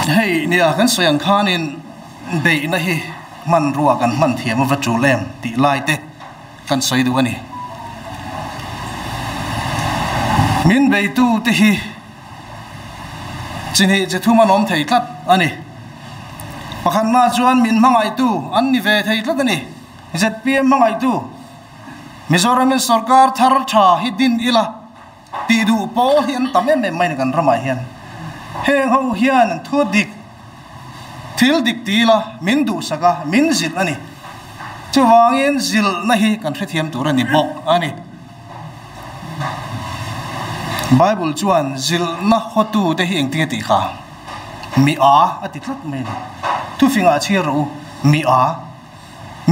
Hei nia kan sawi ang khanin beihna hi hmanrua kan hman thiam ava tul em tih lai te kan sawi duh a ni. Min beitu te hi chi hnih chi thum an awm thei tlat a ni. Pakhatna chuan min hmangaihtu an ni ve thei tlat a ni. Zpm hmangaihtu Mizoramin sorkar thar tha hi din ila tih duh pawl hi an tam em em mai a ni kan ramah hian. Heng ho hian thu dik, thil dik ti ila min duhsak a, min zilh a ni. Chuvangin zilhna hi kan hrethiam tur a ni bawk a ni. Bible chuan zilhna hawtute hi engtin a tih kha? Mi a a ti tlat mai a ni. Thufingah chhiar rawh u, mi a.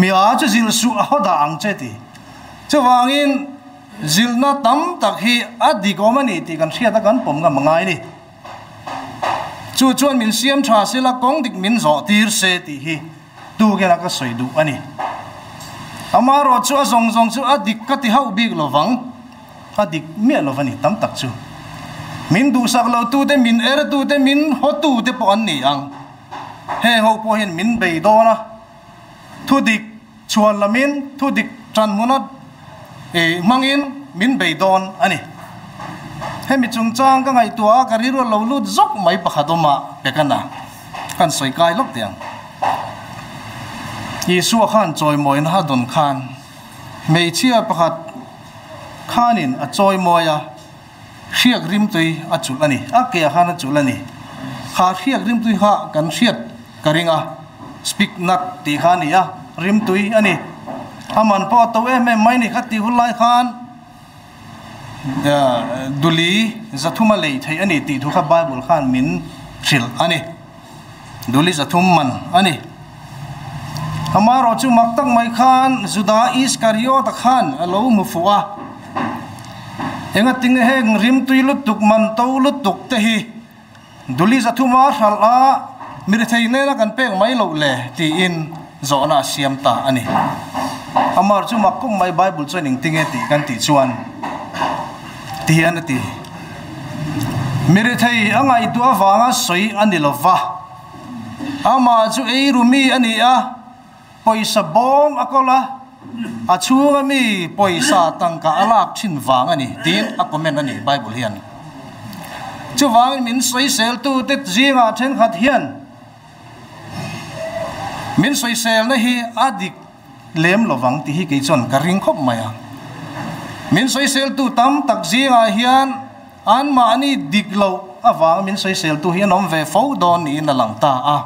Mi a chu zilh suh a haw dah ang che ti. Chuvangin zilhna tam tak hi a dik awm a ni tih kan hriat a kan pawm ngam a ngai a ni. Chu chuan min siam tha sela kawng dik min zawh tir se tih hi tukena ka sawi duh a ni. Amaherawh chu a zawng zawng chu a dik ka ti hauh bik lovang, a dik miah lo va ni tam tak chu. Min duhsak lo tute, min er tute, min haw tute pawh an ni ang. Heng ho pawh hian min bei dawn a, thu dik chhuan lamin thu dik tan hmuna hmangin min bei dawn a ni. Hemi chungchang ka ngaihtuah a, ka rilru a lo lut zawk mai pakhat awmah pekana kan sawi kai lawk teh ang. Isua khan chawimawina a dawn khan hmeichhia pakhat khanin a chawimawi a. Hriak rimtui a chulh a ni. A ke ah khan a chulh a ni. Kha hriak rimtui kha kan hriat ka ring a, speak nut tih kha a ni a, rimtui a ni. A man pawh a to em em mai ni kha tih hun lai khan duli zathum a lei theih a ni tih thu kha Bible khan min hrilh a ni. Duli zathum man a ni. Amaherawhchu mak tak mai khan Juda Iskariota khan a lo hmu fuh a. Engatinge heng rimtui lutuk man to lutuk te hi Duli zathuma hralh a mirethei nena kan pek mai loh le tiin zawhna a siam ta a ni. Amaherawhchu mak kum mai Bible chuan engtinge tih kan tih chuan ti hian a ti. Mirethei a ngaihtuah avanga sawi a ni lo va, amah chu ei ru mi a ni a, pawisa bawm a kawl a, a chhunga mi pawisa tangka a lak thin vang a ni tiin a comment a ni Bible hian. Chuvangin min sawiseltute zingah thenkhat hian min sawiselna hi a dik lem lovang tih hi kei chuan ka ring khawp mai a. Min sawiseltu tam tak zingah hian anmahni dik loh avanga min sawiseltu hi an awm ve fo dawn niin a lang ta a.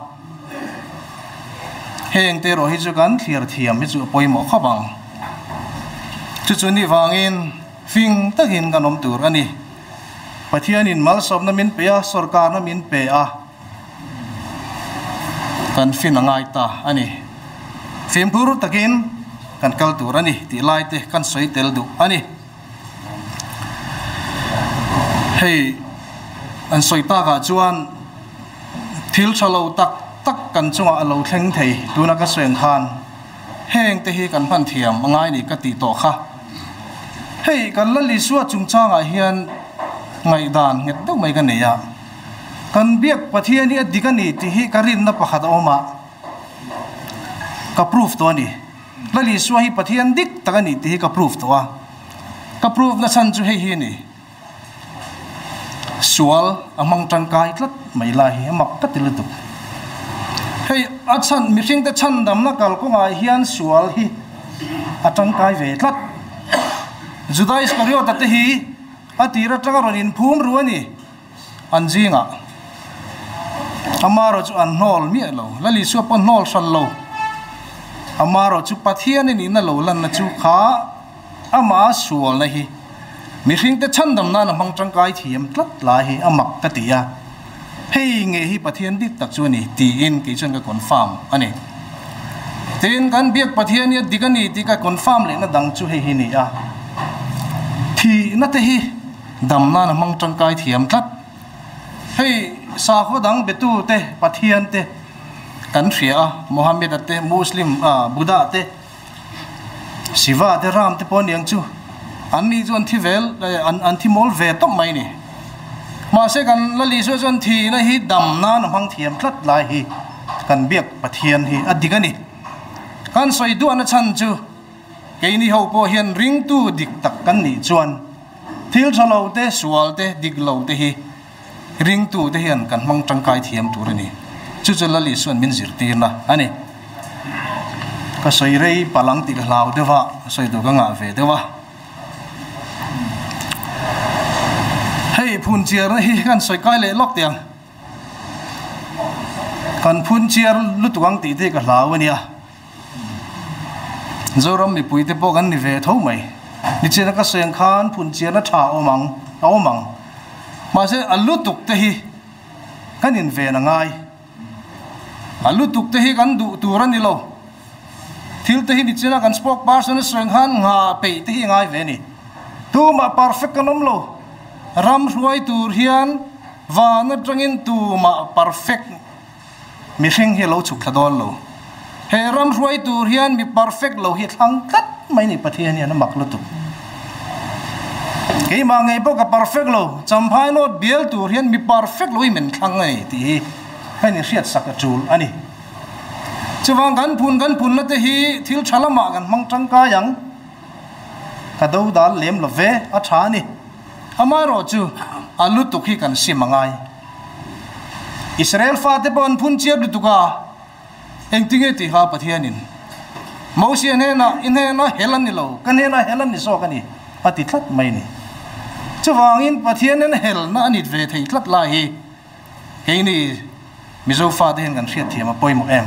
Heng te erawh hi chu kan thlir thiam hi chu a pawimawh khawp ang. Chu chu ni vangin fing takin kan awm tur a ni. Pathianin malsawmna min pe a, sawrkarna min pe a. Kan fin a ngai ta a ni. Fimkhur takin kan kal tur a ni tih lai te kan sawi tel duh a ni. Hei an sawi takah chuan thil tha lo tak tak kan chungah a lo thleng thei tuna ka sawi ang khan heng te hi kan hman thiam a ngai ni ka tih tawh kha. Hei kan la Lisua chungchangah hian ngaihdan nghet deuh mai ka nei a. Kan biak Pathian hi a dik a ni tih hi ka rinna pakhat a awm a, ka proof tawh a ni. Lal Isua hi Pathian dik tak a ni tih hi ka proof tawh a. Ka proof na chhan chu hei hi a ni, sual a hmang tangkai tlat mai lai hi a mak ka ti lutuk. Hei a chhan, mihringte chhandamna kalkawngah hian sual hi a tangkai ve tlat. Juda Iskariota te hi A tir atanga rawn inphum ru a ni. An zingah Amaro chu an hnawl miah lo. Lal Isua pawh hnawl hran lo. Amaro chu Pathian i nihna lo lanna chu kha ama sualna hi mihringte chhandam nan a hmang tangkai thiam tlat lai hi a mak ka ti a. Hei nge hi Pathian dik tak chu a ni tiin kei chuan ka confirm a ni. Tin, kan biak Pathian hi a dik a ni tih ka confirm lehna dang chu hei hi ni a. Thihna te hi dam nan a hmang tangkai thiam tlat. Hei sakhaw dang betu te Pathian te kan hria a, Mohammed-a te, Muslim, Buddha te, Shiva te, Ram te pawh a ni ang chu. An ni chu an thi vel, an thi mawl ve tawp mai a ni. Mahse kan Lal Isua chuan thihna hi dam nan a hmang thiam tlat lai hi kan biak Pathian hi a dik a ni. Kan sawi duahna chhan chu keini ho pawh hian ringtu dik tak kan nih chuan thil tha lo te, sual te, dik lo te hi ringtu te hian kan hmang tangkai thiam tur a ni. Chu chu Lal Isuan min zirtirna a ni. Ka sawi rei palang tih ka hlau deuh a, sawi tur ka ngah ve deuh a. Hei phun chiarna hi kan sawi kai leh lawk teh ang. Kan phun chiar lutuk ang tih te hi ka hlau a nia. Zoram mipui te pawh kan ni ve tho mai. Nichina ka sawi ang khan phun chiarna tha a awm ang, a awm ang. Mahse a lutuk te hi kan inven a ngai. A lutuk te hi kan duh tur a ni lo. Thil te hi nichina kan spokesperson a sawi khan ngha peih te hi a ngai ve a ni. Tumah perfect kan awm lo. Ram hruai tur hian van atangin tumah perfect mihring hi a lo chhuk thla dawn lo. He ram hruai tur hian mi perfect lo hi a thlang tlat mai ni Pathian hian a mak lutuk. Keimah ngei pawh ka perfect lo, Champhai North bial tur hian mi perfect lo hi min thlang a ni tih hi ka inhriat sak a tul a ni. Chuvang kan phun kan phunna te hi thil tha lamah kan hmang tangkai ang. Ka do dal lem lo ve, a tha a ni. Amaherawh chu a lutuk hi kan sim a ngai. Israel fate pawh an phun chiat lutuk a. Engtinge tiha Pathianin Mosia hnenah, I hnenah hel a ni lo, ka hnenah hel a ni zawk a ni, a ti tlat mai ni. Chuvangin Pathianin helna a nit ve thei tlat lai hi keini Mizo fate hian kan hriatthiam a pawimawh em?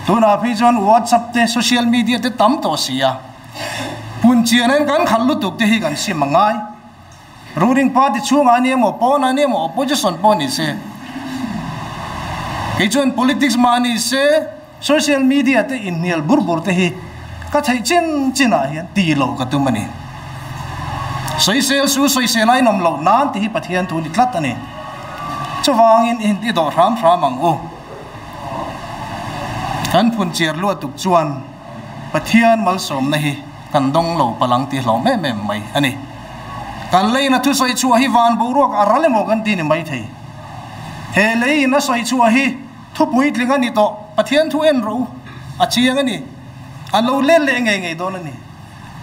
Tunah phei chuan WhatsApp te, social media te tam tawh si a, punchianin kan khalh lutuk te hi kan sim a ngai. Ruling party chhungah a ni emaw, pawnah a ni emaw, opposition pawh ni se, kei chuan politics mah ni se, social media te inhnial bur bur te hi ka theih chin chinah hian ti loh ka tum a ni. Sawisel su sawisel a inawm loh nan tih hi Pathian thu ni tlat a ni. Chuvangin i i dawh hram hram ang u. Kan phunchiar luatuk chuan Pathian malsawmna hi Kan dawng lo palang ti hlawm em em mai a ni. Kan leiin a thusawi chhuah hi van boruak a ral emaw kan ti ni mai thei. He leiin a sawi chhuah hi thu puitling a ni tawh, Pathian thu en rawh u, a chiang a ni. A lo let leh ngei ngei dawn a ni.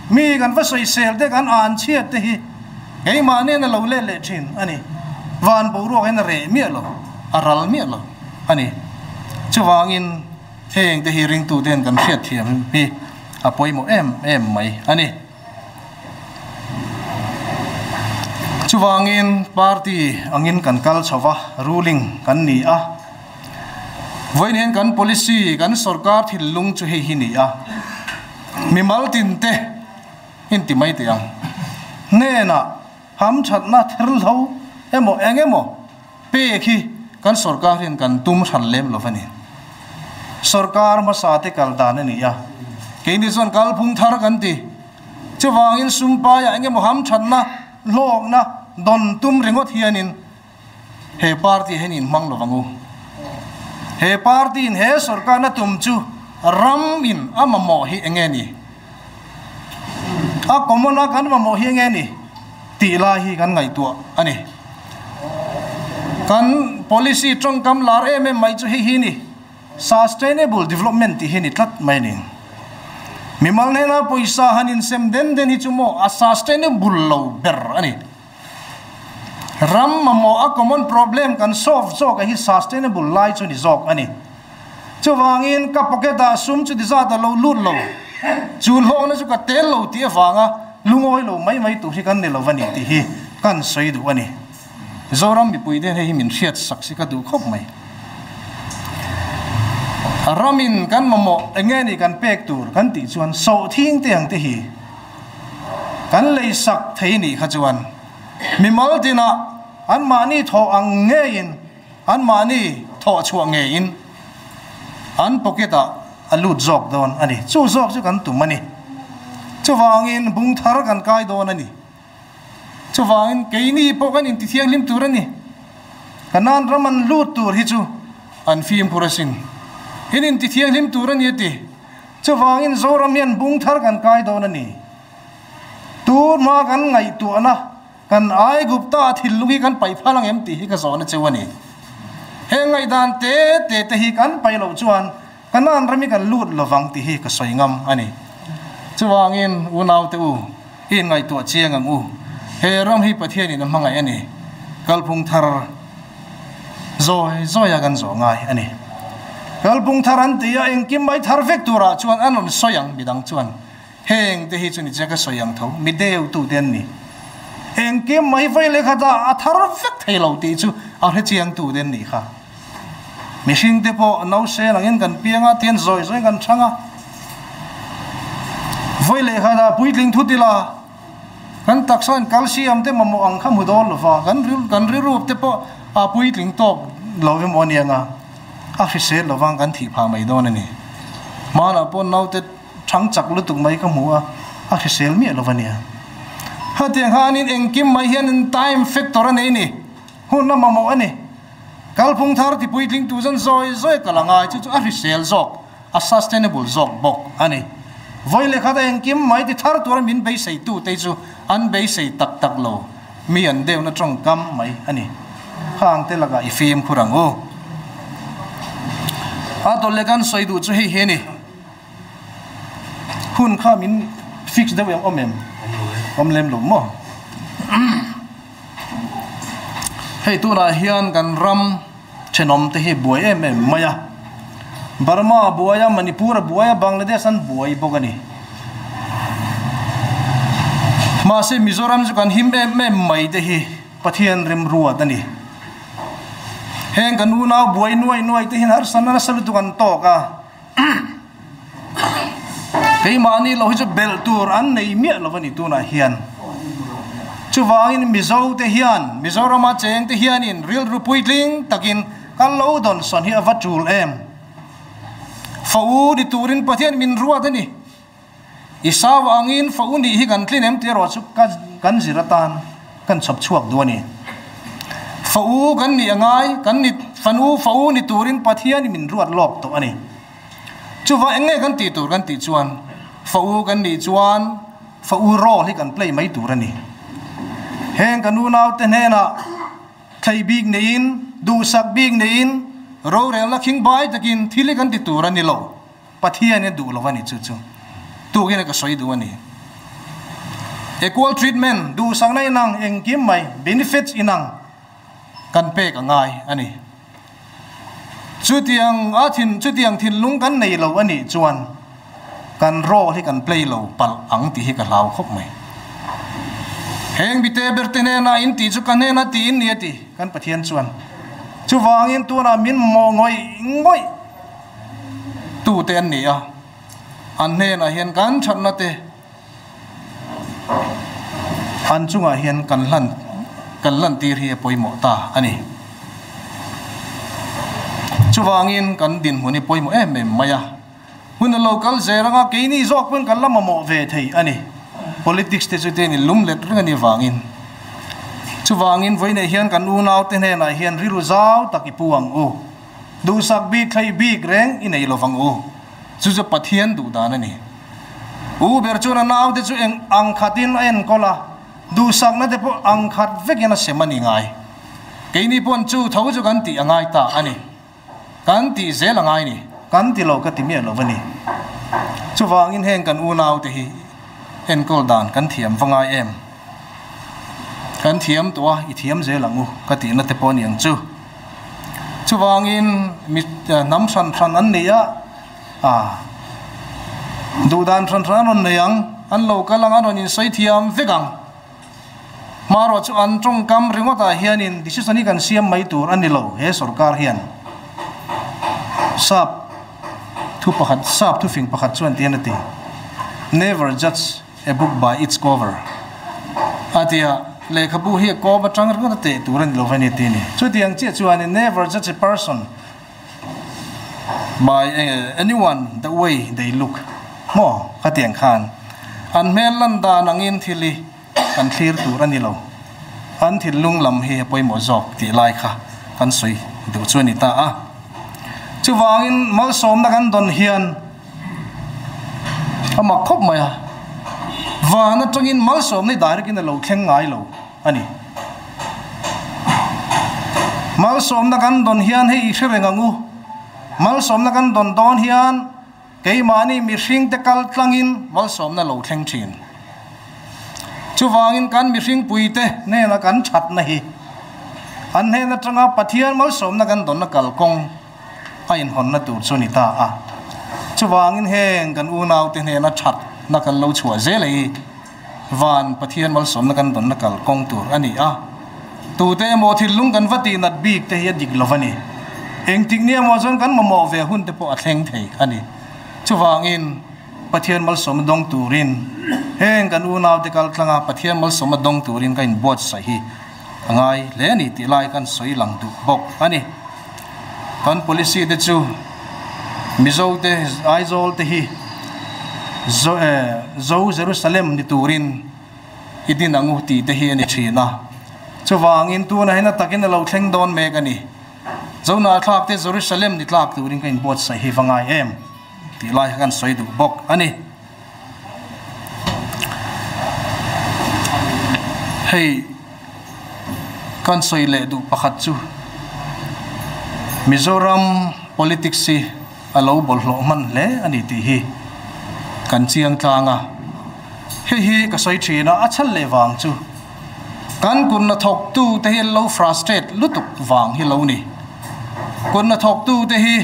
Mi kan va sawisel te kan an chhiat te hi keimah nen a lo let leh thin a ni. Van boruak hian a reh miah lo, a ral miah lo a ni. Chuvangin. Heng te hi ringtu ten kan hriatthiam hi a pawimawh em em mai a ni. Chuvangin party angin kan kal chho va, ruling kan ni a. Vawiin hian kan policy, kan sorkar thinlung chu hei hi ni a. Mimal tin te inti mai teh ang. Hnenah hamthatna therhlo emaw eng emaw Pek hi kan sorkar hian kan tum hran lem lo a ni. Sorkar hmasa te kal dan a ni a, keini chuan kalphung thar kan ti. Chuvangin sum paiah eng emaw hamthatna, hlawkna dawn tum ringawt hianin he party hian inhmang lo vang u. He party in he sorkarna tum chu ram in a mamawh hi eng nge ni? A common a kan mamawh hi eng nge ni? Tih lai hi kan ngaihtuah a ni. Kan policy tawngkam lar em em mai chu hei hi ni, Sustainable Development tih hi ni tlat mai a ni. Mimal hnena pawisa han insem den den hi chu maw a sustainable lo ber a ni. Ram mamawh a common problem kan solve zawk a hi sustainable lai chu ni zawk a ni. Chuvangin ka pocket ah sum chu ti zat a lo lut lo, chu hlawkna chu ka tel lo tih avanga lungawi lo mai mai tur hi kan ni lo a ni tih hi kan sawi duh a ni. Zoram mipui te hei hi min hriat sak si ka duh khawp mai. Ramin kan mamawh eng nge ni kan pek tur kan tih chuan sawhthing te ang te hi kan lei sak thei nih kha chuan mimal tinah anmahni thawh ang ngeiin Anmahni thawh chhuah ngeiin an pocket ah a lut zawk dawn a ni. Chu zawk chu kan tum a ni. Chuvangin bung thar kan kai dawn a ni. Chuvangin keini pawh kan intithianghlim tur a ni. Kanan ram an lut tur hi chu an fimkhur asin. In intithianghlim tur a ni a ti. Chuvangin Zoram hian bung thar kan kai dawn a ni. Tur hma kan ngaihtuahna. Kan Aigupta thinlung hi kan paih phal ang em tih hi ka zawhna cheu a ni. He ngaihdan te te te hi kan paih loh chuan Kanaan ram hi kan lut lovang tih hi ka sawi ngam a ni. Chuvangin unaute u, i inngaihtuah chiang ang u. He ram hi Pathianin a hmangaih a ni. Kalphung thar zawi zawia kan zawh ngai a ni. Kalphung thar an ti a, engkim mai thar vek turah chuan an rawn sawi ang midang chuan. Heng te hi chu ni che ka sawi ang tho, mi deuhtute an ni. Engkim mai vawi leh khat a, a thar vek thei lo tih chu a hre chiangtute an nih kha. Mihring te pawh nausen angin kan piang a, tian zawi zawiin kan chhang a. Vawi leh khat a puitling thut ila, kan taksa in calcium te mamawh ang kha hmu dawn lo va, kan kan rilru te pawh a puitling tawk lo emaw a nia nga, a hrisel lo vang kan thih phah mai dawn a ni. Hmanah pawh naute Chhang chak lutuk mai ka hmu a, a hrisel miah lo ania. Hetiang khanin engkim mai hian time factor a nei ni, hun a mamawh a ni. Kalphung thar ti puitling tu zan zawi zawi kal a ngai, chu chu a hrisel zawk, a sustainable zawk bawk a ni. Vawi leh khat a engkim mai ti thar tura min beisei tu te chu an beisei tak tak lo, mi an deuhna tawngkam mai a ni. Khang te lakah i fimkhur ang u. A tawlh leh kan sawi duh chu hei hi a ni. Hun kha min fix deuh em awm em? Awm lem lo maw? Hei tunah hian kan ram thenawm te hi buai em em mai a. Burma a buai a, Manipur a buai a, Bangladesh an buai bawk a ni. Mahse Mizoram chu kan him em em mai te hi Pathian remruat a ni. Heng kan unau buai nuai nuai te hian harsatna nasa lutuk an tawk a. Keimahni lo hi chu belh tur an nei miah lo a ni tunah hian. Chuvangin Mizo te hian, Mizorama cheng te hianin rilru puitling takin kan lo dawnsawn hi a va tul em? Fa u ni turin Pathian min ruat a ni. I sau angin fa u nih hi kan tlin em tih erawh chu kan zir atan kan chhawp chhuak duh a ni. Fa u kan nih a ngai, kan ni fanu fa u ni turin Pathian in min ruat lawk tawh a ni. Chuvang eng nge kan tih tur kan tih chuan fa u kan nih chuan fa u role hi kan play mai tur a ni. Heng kan unaute hnenah Thlei bik neiin, duhsak bik neiin, rorelna khingbai takin thil hi kan ti tur a ni lo. Pathian in duh lo a ni chu chu tukin ka sawi duh a ni. Equal treatment, duhsakna inang engkim mai, benefits inang kan pek a ngai a ni. Chutiang a thin chutiang thinlung kan nei lo a nih chuan kan role hi kan play lo palh ang tih hi ka hlau khawp mai. Heng bite ber te hnena in tih chu ka hnena tih in ni a ti kan Pathian chuan. Chuvangin tunah min mawh ngawih ngawih. Tute an ni a, an hnenah hian kan thatna te an chungah hian kan hlan kan lantir hi a pawimawh ta a ni. Chuvangin kan dinhmun hi pawimawh em em mai a, hun a lo kal zel anga keini zawk pawn kan la mamawh ve thei a ni. Politics te chu te in lum let reng a ni vangin. Chuvangin vawiinah hian kan unaute hnenah hian rilru zau tak i pu ang u. Duhsak bik thlei bik reng i nei lovang u. Chu chu Pathian duh dan a ni. U ber chuan a naute chu eng ang khatin a enkawl a, duhsakna te pawh ang khat vekin a sem a ni ngai. Keini pawn chu tho chu kan tih a ngai ta a ni. Kan tih zel a ngai ni. Kan ti lo ka ti miah lo a ni. Chuvangin heng kan unaute hi enkawl dan kan thiam va ngai em? Kan thiam tawh a, i thiam zel ang u ka tihna te pawh a ni ang chu. Chuvangin mi hnam hran hran an nei a, ah duhdan hran hran an rawn nei ang, an lo kal ang, an rawn insawi thiam vek ang. Hmarawh chu an tawngkam ringawtah hianin decision hi kan siam mai tur a ni lo he sorkar hian. Sap thu pakhat, sap thufing pakhat chuan tihian a ti, Never judge A book by its cover a ti a, lehkhabu hi a kawm atang ringawt a teh tur a ni lo va ni tih a ni. Chutiang chiah chuanin never judge a person by anyone the way they look maw khatiang khan an hmel lan dan angin thil hi kan thlir tur a ni lo, an thinlung lam hi a pawimawh zawk tih lai kha kan sawi duh chu a ni ta a. Chuvangin malsawmna kan dawn hian A mak khawp mai a, van atangin malsawmna i direct in a lo thleng ngai lo. a ni. Malsawmna kan dawn hian hei i hre reng ang u. Malsawmna kan dawn dawn hian keimahni mihringte kal tlangin malsawmna lo thleng thin. Chuvangin kan mihringpuite hnena kan thatna hi an hnen atanga Pathian malsawmna kan dawnna kalkawng a inhawnna tur chu a ni ta a. Chuvangin heng kan unaute hnena thatna kan lo chhuah zel hi van Pathian malsawmna kan dawnna kalkawng tur a ni a. Tute emaw thinlung kan va tihnat bik te hi a dik lo va ni. Engtik ni emaw chuan kan mamawh ve hun te pawh a thleng thei a ni. Chuvangin Pathian malsawmna dawng turin heng kan unaute kal tlanga Pathian malsawmna dawng turin ka inbuatsaih hi a ngai hle a ni tih lai kan sawi lang duh bawk a ni. Kan policy te chu Mizo te Aizawl te hi Zo Jerusalem ni turin i din ang u tih te hi a ni thin a. Chuvangin tunah hian a takin a lo thleng dawn mek a ni. Zonahthlak te Jerusalem ni tlak turin ka inbuatsaih hi va ngai em tih lai kha kan sawi duh bawk a ni. Hei kan sawi leh duh pakhat chu Mizoram politics hi a lo bawlhhlawh hman hle a ni tih hi kan chiang tlang a. Hei hi ka sawi thin a, a chhal leh vang chu kan kut hnathawktu te hi an lo frustrate lutuk vang hi lo ni. Kut hnathawktu te hi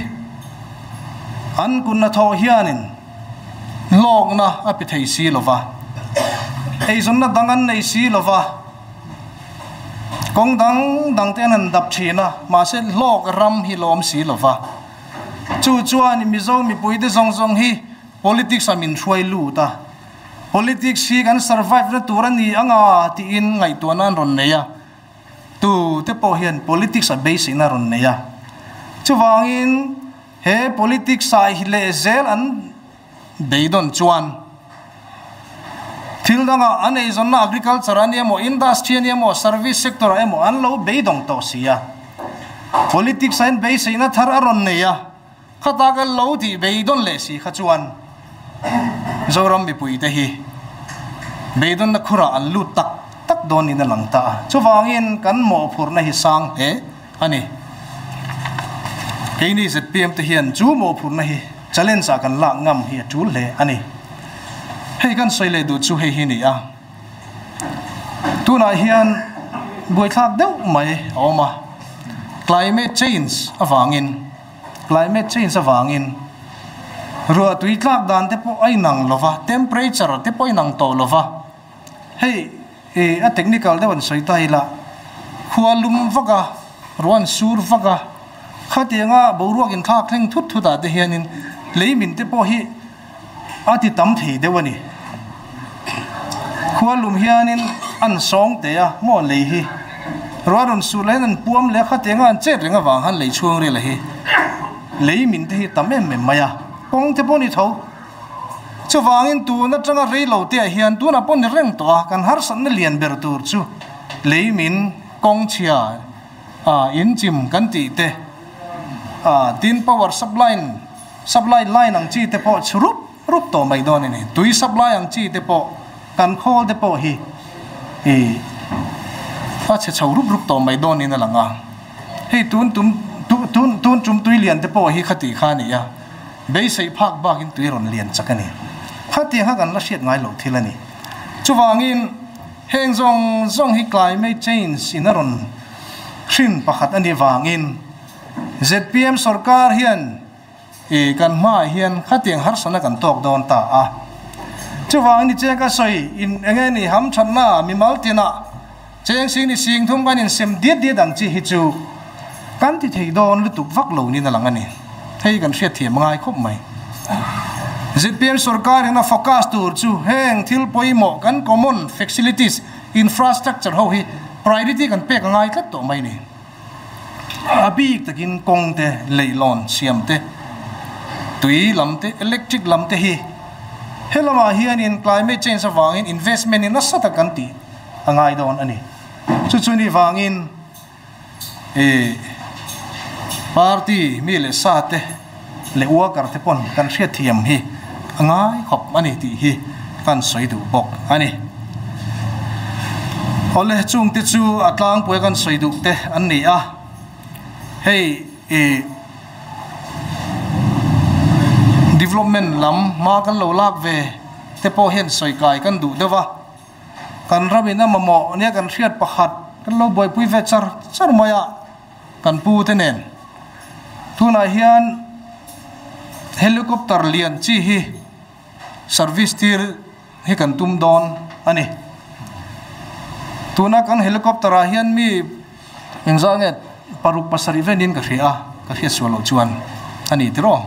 an kut hnathawh hianin Hlawkna a pe thei si lo va, eizawnna dang an nei si lo va, kawng dang dang te an han dap thin a, mahse hlawk ram hi lawm si lo va. Chu chuan Mizo mipuite zawng zawng hi politics ah min hruai lut a, politics hi kan survive na tur a ni anga tiin ngaihtuahna an rawn nei a, tu te pawh hian politics ah beiseina rawn nei a. Chuvangin He politics ah hi leh zel an beidawn chuan thil dangah an eizawnna agriculture a ni emaw, industry a ni emaw, service sector ah emaw an lo beidawng tawh si a. Politics ah hian beiseina thar a rawn nei a, khata kan lo tih beidawn leh si kha chuan Zoram mipuite hi beidawnna khurah an lut tak tak dawn in a lang ta a. Chuvangin kan mawhphurhna hi sang hle. A ni. Keini zpm te hian chu mawhphurhna hi challenge ah kan lak ngam hi a tul hle a ni. Hei kan sawi leh duh chu hei hi ni a. Tunah hian buaithlak deuh mai a awm a, climate change avangin, climate change avangin ruah tui tlak dan te pawh a inang lo va, temperature te pawh a inang tawh lo va. Hei i a technical deuh an sawi ta ila, khua lum vak a, ruah an sur vak a, khatianga boruak inthlak thleng thut thut ah te hianin lei min te pawh hi a ti tam thei deuh a ni. Khua lum hianin an sawng teh a, maw lei hi ruah rawn sur leh hian an puam leh a, khatianga an chet reng avang khan lei chhung ril a hi lei min te hi tam em em mai a, kawng te pawh ni tho. Chuvangin tun atanga rei lo te ah hian tunah pawh ni reng tawh a, kan harsatna lian ber tur chu lei min kawng chhia ah in chim kan tih te ah tin power supply supply line ang chi te pawh chhu rup rup tawh mai dawn a ni. Tui supply ang chi te pawh kan khawl te pawh hi ih a chhe chho rup rup tawh mai dawn in a lang a. Hei tun tum tun tun tum tui lian te pawh hi khati kha a ni a. Beisei phak bakin tui rawn lian chak a ni. Khatiang kha kan la hriat ngai loh thil a ni. Chuvangin heng zawng zawng hi climate change in a rawn hrin pakhat a nih vangin zpm sorkar hian ih kan hmaah hian khatiang harsatna kan tawk dawn ta a. Chuvangin ni cheng ka sawi in eng nge ni hamthatna mimal tinah cheng sing ni sing thum kan insem diat diat ang chi hi chu kan ti thei dawn lutuk vak lo niin a lang a ni. Hei kan hriat thiam ngai khawp mai. Zpm sorkar in a focus tur chu heng thil pawimawh kan common facilities, infrastructure ho hi priority kan pek a ngai tlat tawh mai a ni. A bik takin kawng te, leihlawn siam te, tui lam te, electric lam te hi he lamah hianin climate change avangin investment in nasa tak kan tih a ngai dawn a ni. Chu chu ni vangin ih party mi leh sa te leh worker te pawn kan hriatthiam hi a ngai khawp a ni tih hi kan sawi duh bawk a ni. Awle chungte chu a tlangpui a kan sawi duh te an ni a, hei ih development lam hma kan lo lak ve te pawh hian sawi kai kan duh deuh a, kan ram in a mamawh nia kan hriat pakhat kan lo buaipui ve char char mai a kan pu te nen tunah hian helicopter lian chi hi service tir hi kan tum dawn a ni. Tuna kan helicopter ah hian mi engzah nge paruk pasarih venin ka hria a, ka hriat sual loh chuan a ni tiraw.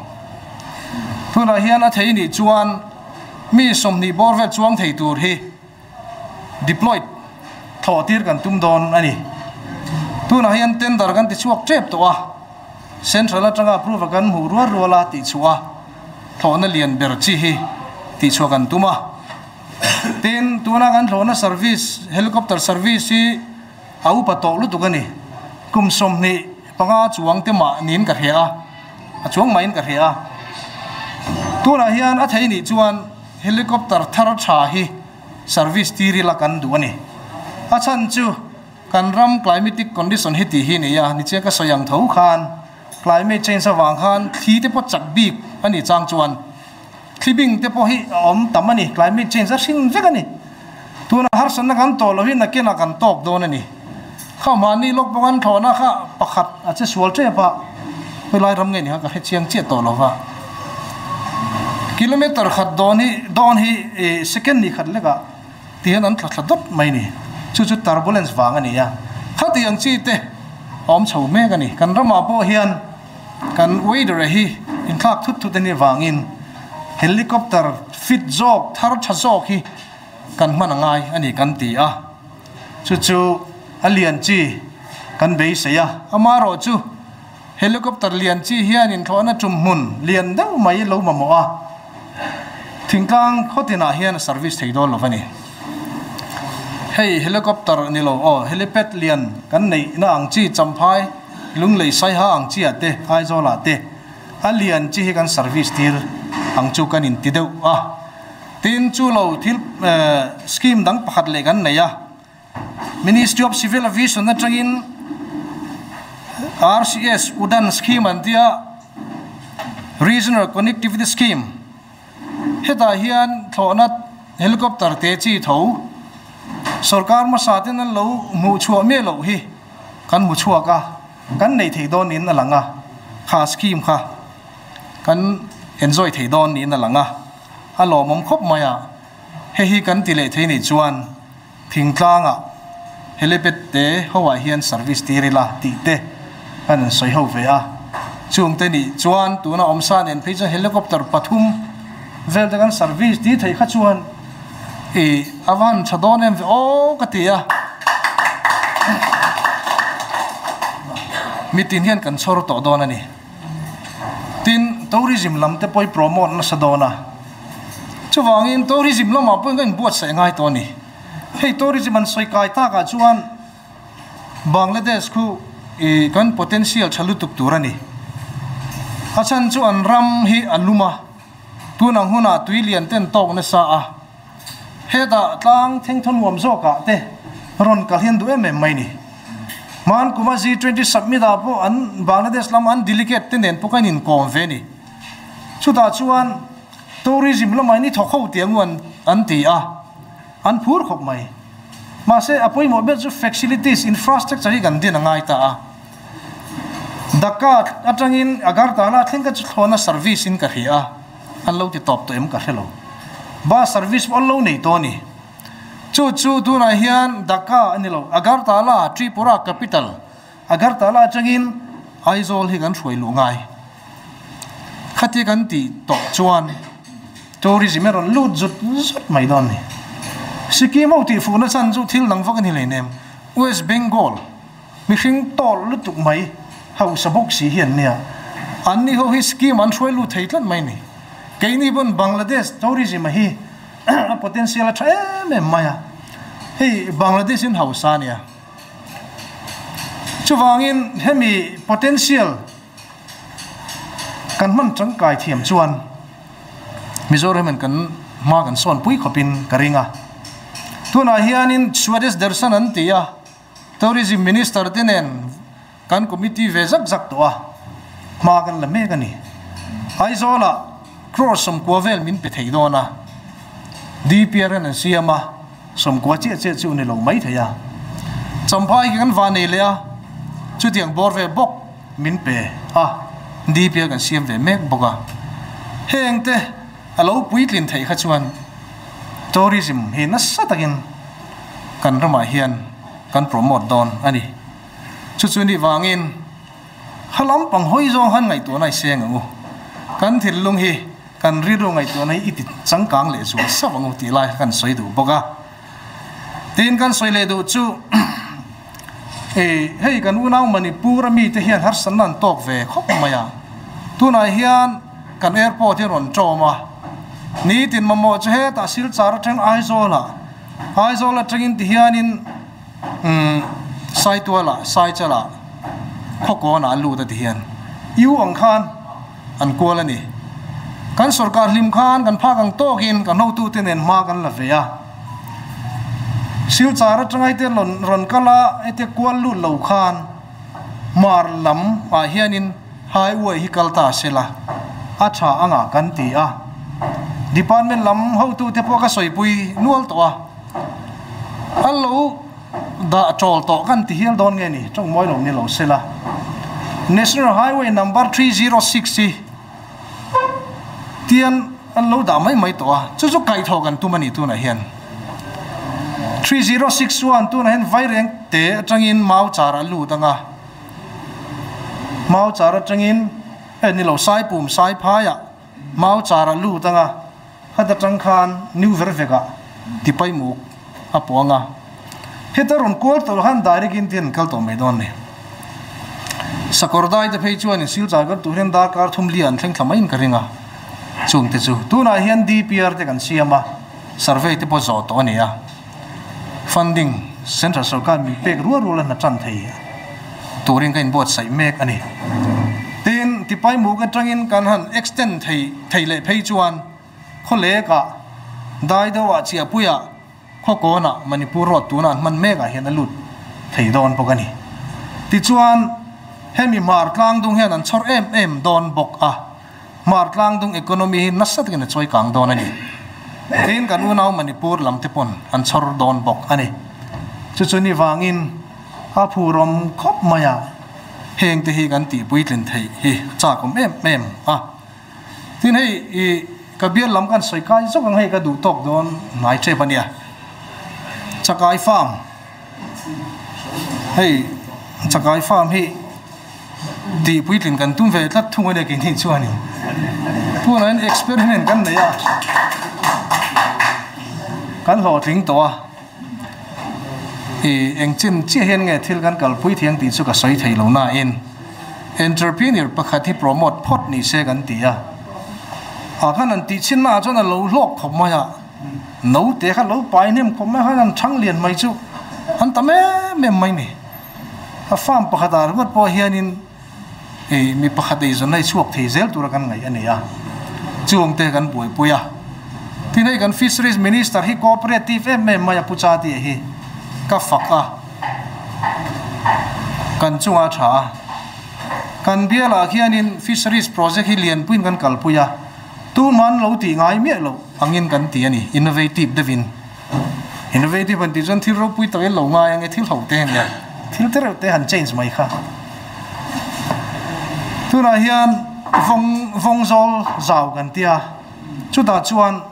Tunah hian a thei nih chuan mi 20 bawr vel chuang thei tur hi deployed thlawh tir kan tum dawn a ni. Tunah hian tender kan ti chhuak tep tawh a, central atanga approve a kan hmuh rual rual a tih chhuah a. Thlawhna lian ber chi hi tihchhuah kan tum a. Tin, tuna kan thlawhna service, helicopter service hi a upa tawh lutuk a ni. Kum 25 chuang te mah niin ka hria a, a chuang mahin ka hria a. Tunah hian a thei nih chuan helicopter thar tha hi service tir ila kan duh a ni. A chhan chu kan ram climatic condition hi tih hi a ni a, nichian ka sawi ang tho khan, Climate change avang khan thli te pawh chak bik a nih chang chuan thli bing te pawh hi a awm tam a ni. Climate change a hring vek a ni. Tuna harsatna kan tawh loh hi nakinah kan tawk dawn a ni. Kha mahni lawk pawh kan thlawhna kha pakhat a che sual tep a, helai ram nge ni kha ka hre chiang chiah tawh lo va. Kilometer khat dawn hi dawn hi second ni khat lekah ti hian an tla thla dawt mai ni. Chu chu turbulence vang a ni a. Khati ang chi te a awm chho mek a ni. Kan ramah pawh hian kan weather hi inthlak thut thut a nih vangin helicopter fit zawk, thar tha zawk hi kan hman a ngai a ni kan ti a. Chu chu a lian chi kan beisei a. Amaherawhchu Helicopter lian chi hian inthlawhna tum hmun lian deuh mai lo mamawh a, thingtlang khaw tinah hian a service thei dawn lo va ni. Hei helicopter ni lo aw, helipad lian kan neihna ang chi Champhai, Lunglei Saiha ang chi ah te, Aizawl ah te a lian chi hi kan service tir ang chu kan inti deuh a. Tin, chu lo thil scheme dang pakhat leh kan nei a. Ministry of Civil Aviation atangin RCS Udan Scheme an tia Regional Connectivity Scheme hetah hian thlawhna helicopter te chi tho sorkar hmasa ten an lo hmuh chhuah miah loh hi kan hmu chhuak a, kan nei thei dawn niin a lang a, kha scheme kha kan enjoy thei dawn niin a lang a, a lawmawm khawp mai a. Hei hi kan ti leh thei nih chuan thingtlangah helipad te hoah hian service tir ila tih te kan han sawi ho ve a. Chungte nih chuan tuna awmsa nen phei chuan helicopter pathum vel te kan service tir theih kha chuan i a va han tha dawn em ve aw ka ti a. Mitin hian kan chhawr tawh dawn a ni. Tin, tourism lam te pawh i promote nasa dawn a. Chuvangin tourism lamah pawhin ka inbuatsaih ngai tawh a ni. Hei tourism an sawi kai takah chuan Bangladesh khu ih kan potential tha lutuk tur a ni. A chhan chu an ram hi a lum a, tun ang hunah tui lian ten tawk nasa a. Hetah tlang thengthaw nuam zawkah te rawn kal hian duh em em mai ni. Hman kuma G20 summit ah pawh an Bangladesh lam an delegate te nen pawh kan inkawm ve ni. Chutah chuan tourism lamah in i thawk ho tih angu an an ti a, an phur khawp mai. Mahse a pawimawh ber chu facilities, infrastructure hi kan din a ngai ta a. Dhaka atangin Agartala thleng ka chu thlawhna service in ka hria a. An lo ti tawp tawh em ka hre lo. Bus service pawh an lo nei tawh a ni. Chu chu tunah hian Dhaka a ni lo, Agartala, Tripura capital, Agartala atangin Aizawl hi kan hruai luh ngai. Khatia kan tih tawh chuan tourism a rawn lut zut zut mai dawn a ni. Sikkim ho tih fuhna chan chu thil dang vak a ni hleinem. West Bengal. Mihring tawlh lutuk mai, hausa bawk si hi an nia. Anni ho hi scheme an hruai lut thei tlat mai ni. Keini pawn Bangladesh tourism a hi a potential a tha em em mai a. Hei Bangladesh in hausa a nia. Chuvangin hemi potential kan hman tangkai thiam chuan Mizoram hian kan hma kan sawn pui khawpin ka ring a. Tunah hianin Swadesh Darshan an ti a, Tourism Minister te nen kan committee ve zak zak tawh a, hma kan la mek a ni. Aizawlah crore 90 vel min pe thei dawn a, DPR an an siam a, 90 chiah chiah chu ni lo mai thei a. Champhai khi kan va nei leh a, chutiang bawr ve bawk min pe a, DPR kan siam ve mek bawk a. Heng te a lo puitlin theih kha chuan tourism hi nasa takin kan ramah hian kan promote dawn a ni. Chu chu nih vangin ha lampang hawi zawng han ngaihtuahna i seng ang u. Kan thinlung hi kan rilru ngaihtuahna hi i ti changkang leh zual sauh ang u tih lai kha kan sawi duh bawk a. Tin kan sawi leh duh chu hei kan unau Manipur a mite hian harsatna an tawk ve khawp mai a. Tunah hian kan airport hi a rawn tawm a, nitin mamawh chu hetah Silchar atang Aizawlah, Aizawl atangin tihianin umm Saitualah, Saichalah, Khawkawnah a lut a tihian U ang khan an kual a ni. Kan sorkar hlim khan kan phak ang tawkin kan hotute nen hma kan la ve a. Silchar atanga hete rawn kal a, hete kual lut lo khan Hmar lam ah hianin highway hi kal ta sela a tha anga kan ti a. Department lam hotute pawh ka sawipui nual tawh a. An lo dah chawl tawh kan ti hial dawn nge ni? Tawng mawi lo ni lo sela. National Highway number 306 hi tian an lo dah mai mai tawh a, chu chu kaihthawh kan tum a ni tunah hian. 306 chuan tunah hian Vaireng te atangin Mau char a lut ang a, Mau char atangin eh ni lo Saipum Saiphaiah Mau char a lut ang a, Khat atang khan New Vervek-ah tipaimuk a puang a, heta rawn kual tawh khan direct in tian an kal tawh mai dawn ni. Sakawr dai te phei chuan in silchar kal tur hian darkar thum li an thleng thla maiin ka ring a, chung te chu tunah hian DPR te kan siam a, survey te pawh zawh tawh a ni a, funding central sorkar min pek rual rual a hna tan thei turin ka inbuatsaih mek a ni. Tin, tipaimuk atangin kan han extend thei thei leh phei chuan khawlekah dai deuhah chiahpuiah khawkawnah Manipur road tuna an hman mekah hian a lut thei dawn bawk a ni. Tichuan, hemi hmar tlangdung hian an chhawr em em dawn bawk a, hmar tlangdung economy hi nasa takin a chawi kang dawn a ni. Tin, kan unau Manipur lam te pawn an chhawr dawn bawk a ni. Chu chu ni vangin a phurawm khawp mai a, heng te hi kan tihpuitlin theih hi a chakawm em em a. Tin hei i ka bial lam kan sawi kai zawk ang hei ka duh tawk dawn hnai tep a nia. Chakai farm hei chakai farm hi tih puitlin kan tum ve tlat thung a nia keini chuanin tunah hian experiment kan nei a kan hlawhtling tawh a i eng chin chiah hian nge thil kan kalpui thiang tih chu ka sawi thei lo nain. Entrepreneur pakhat hi promote phawt ni se kan ti a, ah khan an tih chhin naah chuan a lo hlawk khawp mai a, naute kha lo pai hnem khawp mai a, khan an thang lian mai chu an tam em em mai ni. A farm pakhat ah ringawt pawh hianin ih mi pakhat eizawn a chhuak thei zel tura kan ngaih a ni a, chungte kan buaipui a. Tin hei kan Fisheries Minister hi cooperative em em mai a Pu Chatia hi ka fak a. Kan chunga tha a, kan bialah khianin Fisheries Project hi lianpuiin kan kalpui a, tuman lo tih ngai miah loh angin kan ti a ni, innovative deuhin. Innovative han tih chuan thil ropui takin lo ngai ang e, thil ho te ania, thil te reuh te han change mai kha. Tunah hian vawng vawngzawl zau kan ti a, chutah chuan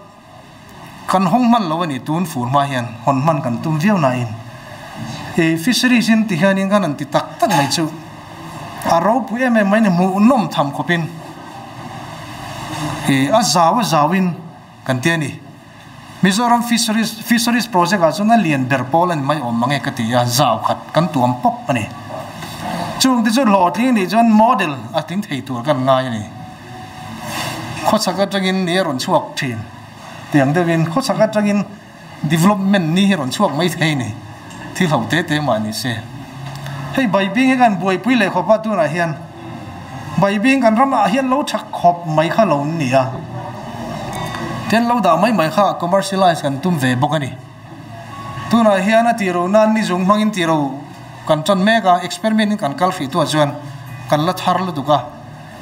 Kan hawng hman lo a ni, tun fur hma hian hawn hman kan tum viau nain i fisheries in ti hianin kan han ti tak tak mai chu a ropui em em mai ni, hmuhnawm tham khawpin i a zau a zauin kan ti a ni. Mizoram fisheries fisheries project ah chuan a lian ber pawl a ni mai awm mang e ka ti a, zau khat kan tuam pawp a ni. Chung te chu hlawhtling nih chuan model a tling thei tur kan ngai a ni. Khawchhak atangin ni a rawn chhuak thin tiang deuhin khawchhak atangin development ni hi rawn chhuak mai thei ni thil ho te te mah ni se. Hei Baibing hi kan buaipui leh khawp a tunah hian Baibing kan ramah hian lo tha khawp mai kha lo ni a, tin lo dah mai mai kha commercialize kan tum ve bawk a ni. Tunah hian a tih ro nan ni zung hmangin tih ro kan tan mek a, experiment in kan kal hrih tuah chuan kan la thar lutuk a,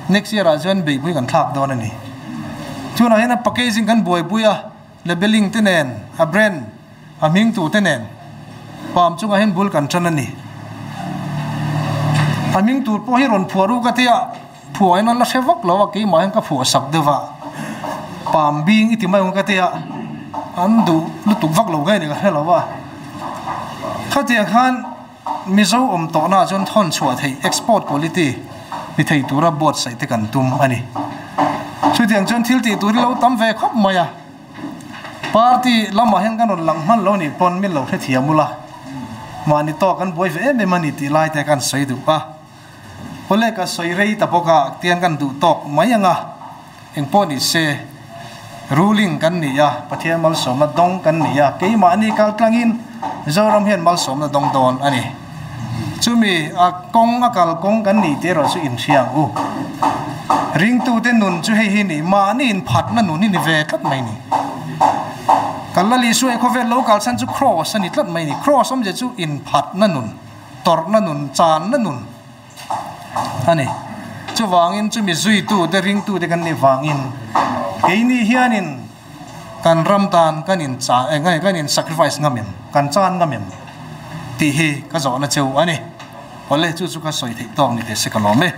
next year ah chuan beihpui kan thlak dawn a ni. Tunah hian a packaging kan buaipui a, labelling te nen, a brand, a hming tu te nen palm chungah hian bul kan tan a ni. A hming tur pawh hi rawn phuah ruk a tia phuah in an la hre vak lo a, keimah hian ka phuah sak deuh a, palm bing i ti mai ang ka tia an duh lutuk vak lo nge ni ka hre lo a. Khatiang khan Mizo awm tawhna ah chuan thawn chhuah theih, export quality, ni thei tura buatsaih te kan tum a ni. Chutiang chuan thil tih tur hi lo tam ve khawp mai a. Party lamah hian kan rawn lang hman lo nih pawn min lo hrethiam ula, mahni tawk kan buai ve em em a ni tih lai te kan sawi duh a. Awle ka sawi rei ta bawk a, tiang kan duh tawk mai ang a, engpawh ni se ruling kan ni a, Pathian malsawmna dawng kan ni a, keimahni kal tlangin Zoram hian malsawmna dawng dawn a ni. Chumi a kawng a kal kawng kan nih tih erawh chu inhria ang u. Ringtute nun chu hei hi ni, mahni inphatna nun hi ni ve tlat mai ni. Kan la Isua i khawvel lo kalsan chu Kraws a ni tlat mai ni. Kraws awmzia chu inphatna nun, tawrhna nun, channa nun a ni. Chuvangin chumi zuitute, ringtute kan nih vangin keini hianin Kan ram tan kan in cha eng nge kan in sacrifice ngam em? Kan chan ngam em? Tih hi ka zawhna cheu a ni. Awle chu chu ka sawi theih tawk ni teh se ka lawm e.